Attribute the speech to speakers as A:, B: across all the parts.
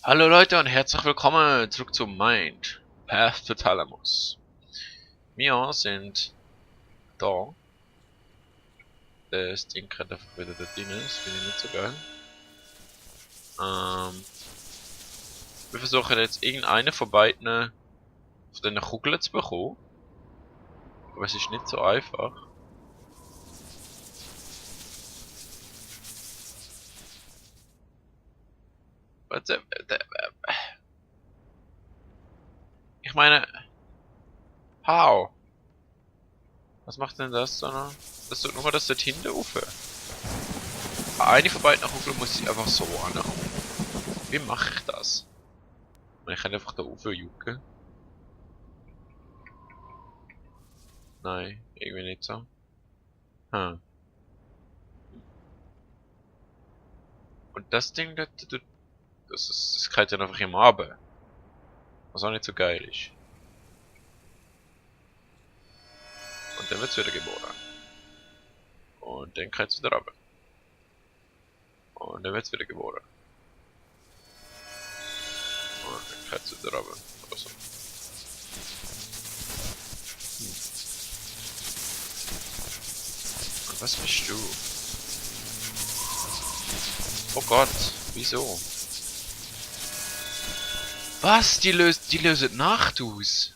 A: Hallo Leute und herzlich willkommen zurück zu Mind Path to Thalamus. Wir sind da. Das Ding gerade einfach wieder da drin, das finde ich nicht so geil. Wir versuchen jetzt irgendeine von beiden von diesen Kugeln zu bekommen. Aber es ist nicht so einfach. Ich meine, how? Was macht denn das so noch? Das tut nur das dort hinten rauf. Eine von beiden Kugeln muss ich einfach so ankommen. Wie mache ich das? Ich kann einfach da rauf jucken. Nein, irgendwie nicht so. Hm. Und das Ding, das geht dann einfach immer runter. Was auch nicht so geil ist. Und dann wird's wieder geboren. Und dann geht's wieder runter. Und dann wird's wieder geboren. Und dann geht's wieder runter. Oder so. Und was bist du? Oh Gott, wieso? Was? Die lösen Nacht aus?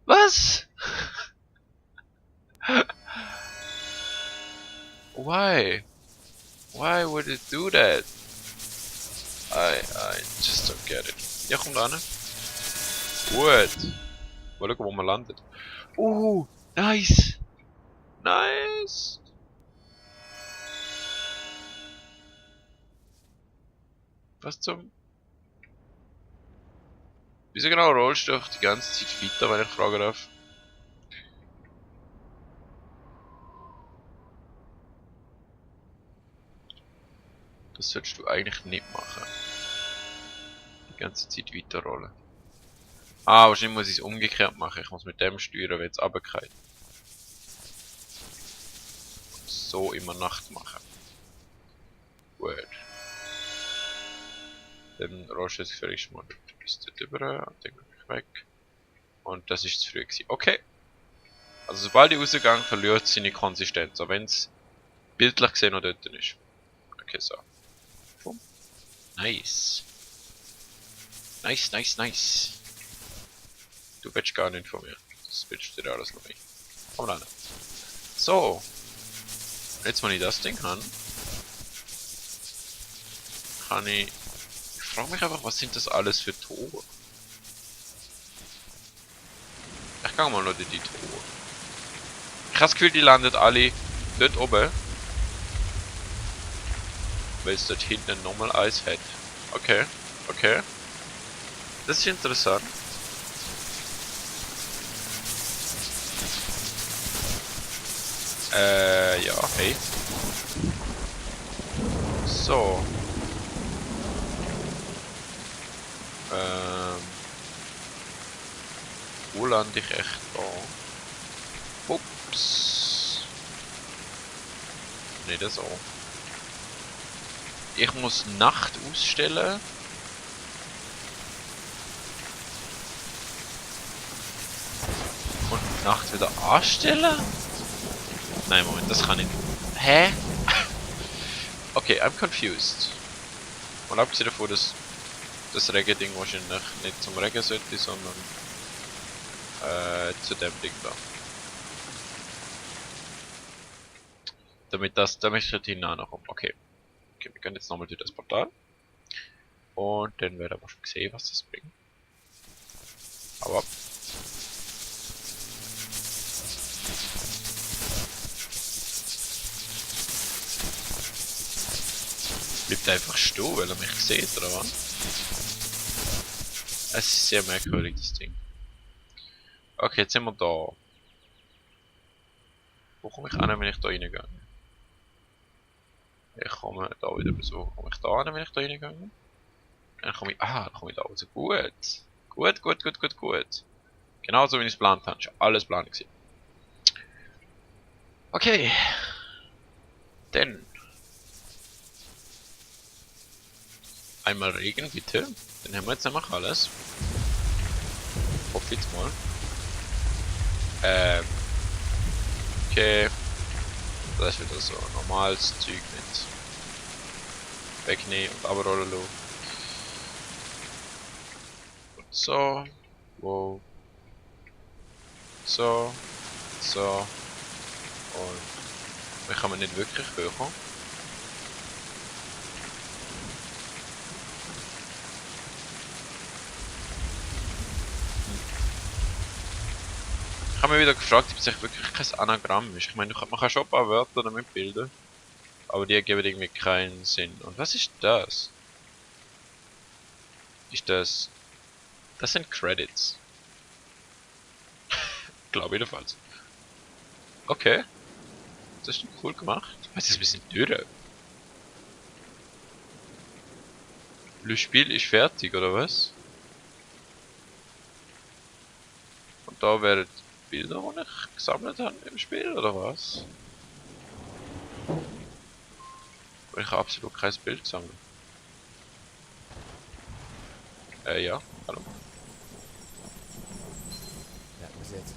A: Was? Why? Why would it do that? I just don't get it. Ja, komm da hin. Gut. Mal schauen, wo man landet. Nice. Nice. Was zum... Wieso genau rollst du doch die ganze Zeit weiter, wenn ich fragen darf? Das solltest du eigentlich nicht machen. Die ganze Zeit weiterrollen. Ah, wahrscheinlich muss ich es umgekehrt machen. Ich muss mit dem steuern, wenn es runtergeht. So immer Nacht machen. Gut. Dann rollst du jetzt vielleicht mal bis dort rüber und dann gehe ich weg. Und das ist zu früh gewesen. Okay. Also sobald ich rausgehe, verliert es seine Konsistenz. Auch wenn es bildlich gesehen noch dort ist. Okay, so. Boom. Nice. Nice, nice, nice. Du willst gar nicht von mir. Das willst du dir alles noch nicht. Komm rein. So. Jetzt, wenn ich das Ding habe, kann ich... Ich frage mich einfach, was sind das alles für Tore? Ich kann mal nur die Tore. Ich habe das Gefühl, die landet alle dort oben. Weil es dort hinten nochmal Eis hat. Okay, okay. Das ist interessant. Ja, hey. So. Wo lande ich echt da? Ups. Nicht so. Ich muss Nacht ausstellen. Und Nacht wieder anstellen? Nein, Moment, das kann ich nicht. Hä? Okay, I'm confused. Und abgesehen davon, dass das Regending wahrscheinlich nicht zum Regen sollte, sondern zu dem Ding da. Damit ich dort hinankomme. Okay. Okay, wir gehen jetzt nochmal durch das Portal. Und dann werden wir schon sehen, was das bringt. Aber bleibt einfach stehen, weil er mich sieht, oder was? Es ist sehr merkwürdig, das Ding. Okay, jetzt sind wir da. Wo komme ich an, wenn ich da reingehe? Ich komme da wieder besuchen. Komme ich da an, wenn ich da reingehe? Dann komme ich... Ah, dann komme ich da raus. Gut. Gut, gut, gut, gut, gut. Genauso wie ich es geplant habe. Schon alles geplant gewesen. Okay. Dann. Einmal Regen, bitte. Dann haben wir jetzt nämlich alles. Hoffe jetzt mal. Okay. Das ist wieder so normales Zeug mit wegnehmen und abrollen lassen. Und so. Wow. So. So. Und dann kann man nicht wirklich hochkommen. Ich habe mich wieder gefragt, ob es echt wirklich kein Anagramm ist. Ich meine, man kann schon ein paar Wörter damit bilden, aber die geben irgendwie keinen Sinn. Und was ist das? Ist das... Das sind Credits. Glaube jedenfalls. Okay. Das ist cool gemacht. Was ist ein bisschen teurer? Das Spiel ist fertig, oder was? Und da wären die Bilder, die ich gesammelt habe im Spiel, oder was? Ich habe absolut kein Bild gesammelt. Ja, hallo.
B: That was it.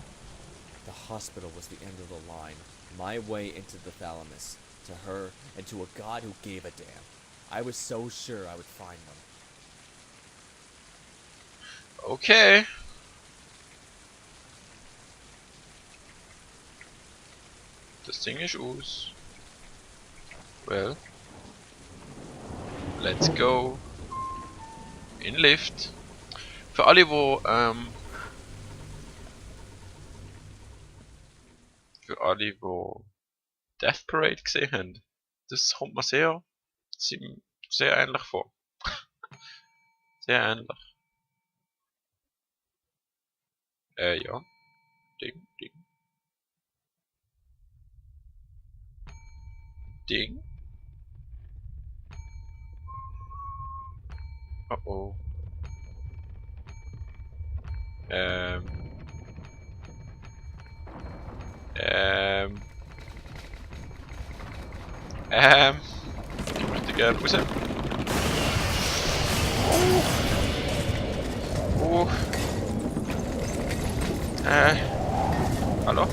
B: The hospital was the end of the line. My way into the thalamus. To her, and to a god who gave a damn. I was so sure I would find them.
A: Okay. Das Ding ist aus. Well. Let's go. In Lift. Für alle, wo Death Parade gesehen haben, das kommt mir sehr ähnlich vor. Sehr ähnlich. Ja. Ding, Ding. Ding. Oh oh. Ähm. Ich möchte gerne raus. Oh. Hallo?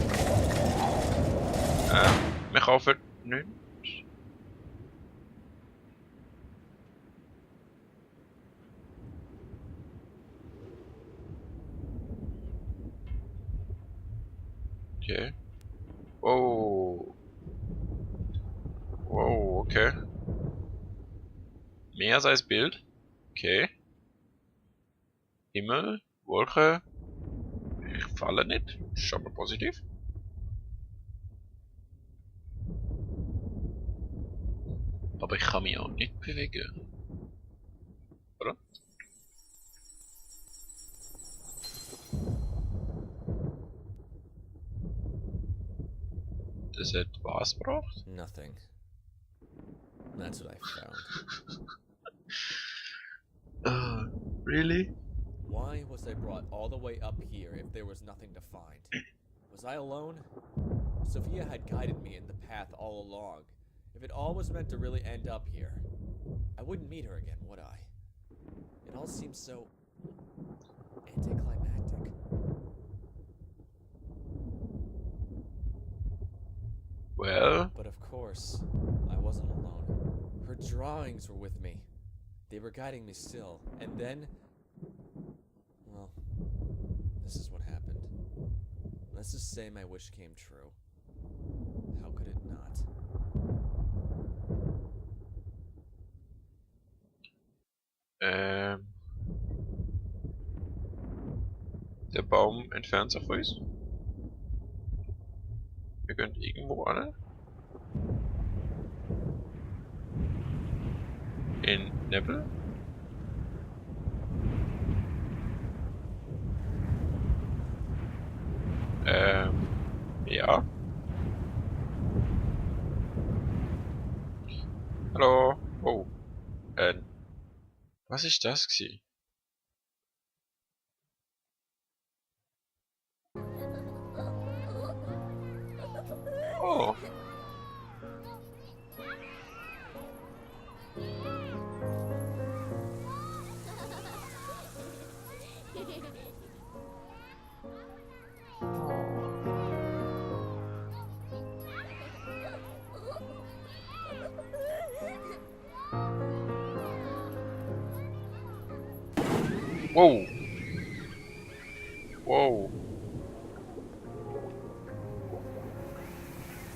A: Wir kaufen nichts. Okay. Oh. Wow, okay. Mehr als Bild. Okay. Himmel, Wolke. Ich falle nicht. Schon mal positiv. Aber ich kann mich auch nicht bewegen. Oder? Das hat was gebracht?
B: Nothing. That's what I found.
A: Really?
B: Why was I brought all the way up here if there was nothing to find? Was I alone? Sophia had guided me in the path all along. If it all was meant to really end up here, I wouldn't meet her again, would I? It all seems so anticlimactic.
A: Well.
B: But of course, I wasn't alone. Her drawings were with me. They were guiding me still. And then... well, this is what happened. Let's just say my wish came true. How could it not?
A: Der Baum entfernt sich von uns. Wir können irgendwo alle. In Nebel. Ja. Hallo. Oh. Was ist das gewesen? Oh. Wow. Wow.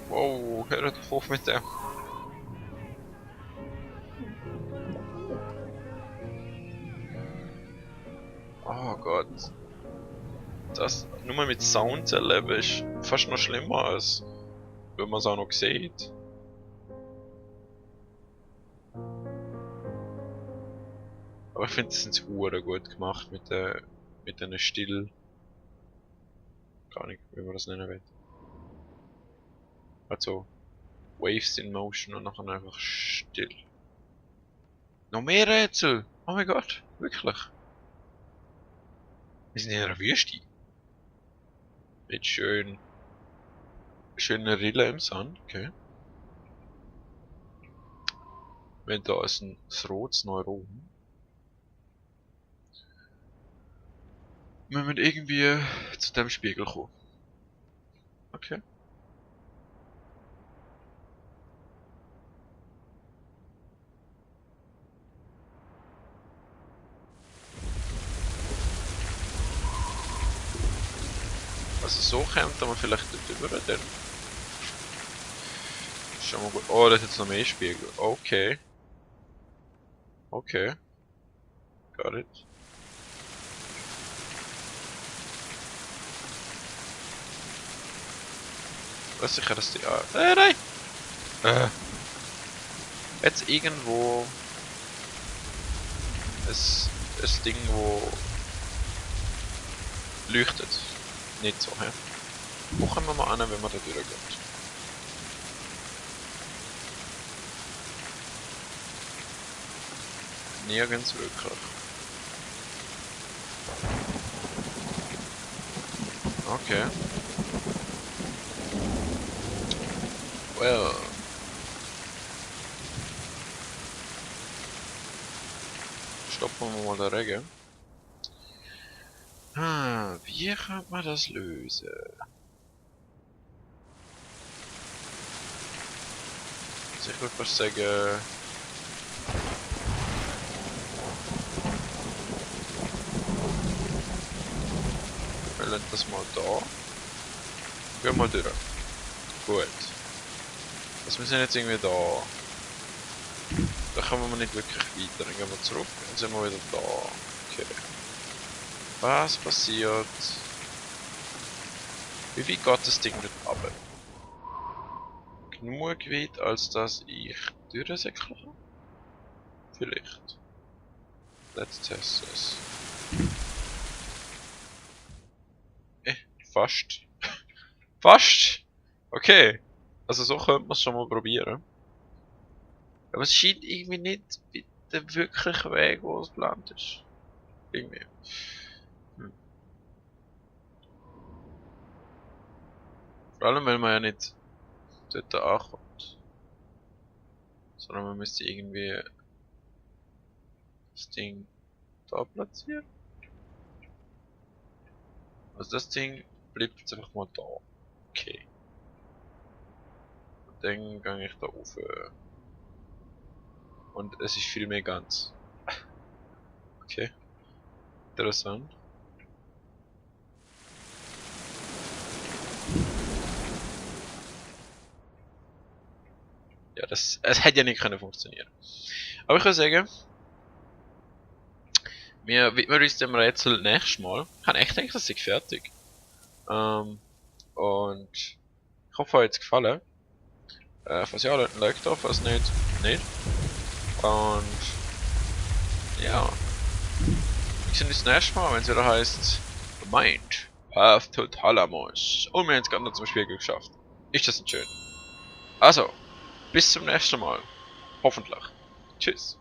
A: Wow, hör doch auf mit dem. Oh Gott. Das nur mal mit Sound zu erleben ist fast noch schlimmer, als wenn man es auch noch sieht. Aber ich finde, es sind hure gut gemacht mit den Still. Gar nicht, wie man das nennen will. Also Waves in Motion und nachher einfach still. Noch mehr Rätsel! Oh mein Gott, wirklich. Wir sind in einer Wüste. Mit schöner Rille im Sand, okay. Wenn da ist ein rotes Neuron. Wir müssen irgendwie zu dem Spiegel kommen. Okay. Also so kommt man vielleicht dort über, dann. Schon mal gut. Oh, das ist jetzt noch mehr Spiegel. Okay. Okay. Got it. Was sicher, dass die... nein! Jetzt irgendwo... ein Ding, wo... leuchtet. Nicht so, hä? Wo kommen wir mal an, wenn man da durchgeht? Nirgends wirklich. Okay. Well. Stoppen wir mal den Regen. Wie kann man das lösen? Also ich würde fast sagen... wir lassen das mal da. Gehen mal durch. Gut. Also wir sind jetzt irgendwie da. Da kommen wir nicht wirklich weiter. Dann gehen wir zurück und sind wir wieder da. Okay. Was passiert? Wie weit geht das Ding dort runter? Genug weit, als dass ich durchsäckeln kann? Vielleicht. Let's test this. Fast. Fast! Okay. Also so könnte man es schon mal probieren. Aber es scheint irgendwie nicht der wirkliche Weg, wo es geplant ist. Irgendwie. Vor allem, weil man ja nicht dort ankommt. Sondern man müsste irgendwie das Ding da platzieren. Also das Ding bleibt jetzt einfach mal da. Okay. Und dann gehe ich da rauf. Und es ist viel mehr ganz. Okay. Interessant. Ja, es hätte ja nicht können funktionieren. Aber ich würde sagen, wir widmen uns dem Rätsel nächstes Mal. Ich habe echt gedacht, das ist fertig. Und ich hoffe, euch hat es gefallen. Falls ja, lasst ein Like da, falls nicht, nicht. Und ja, wir sehen uns das nächste Mal, wenn es wieder heißt The Mind Path to Thalamus. Und wir haben es gerade noch zum Spiegel geschafft. Ist das nicht schön? Also, bis zum nächsten Mal. Hoffentlich. Tschüss.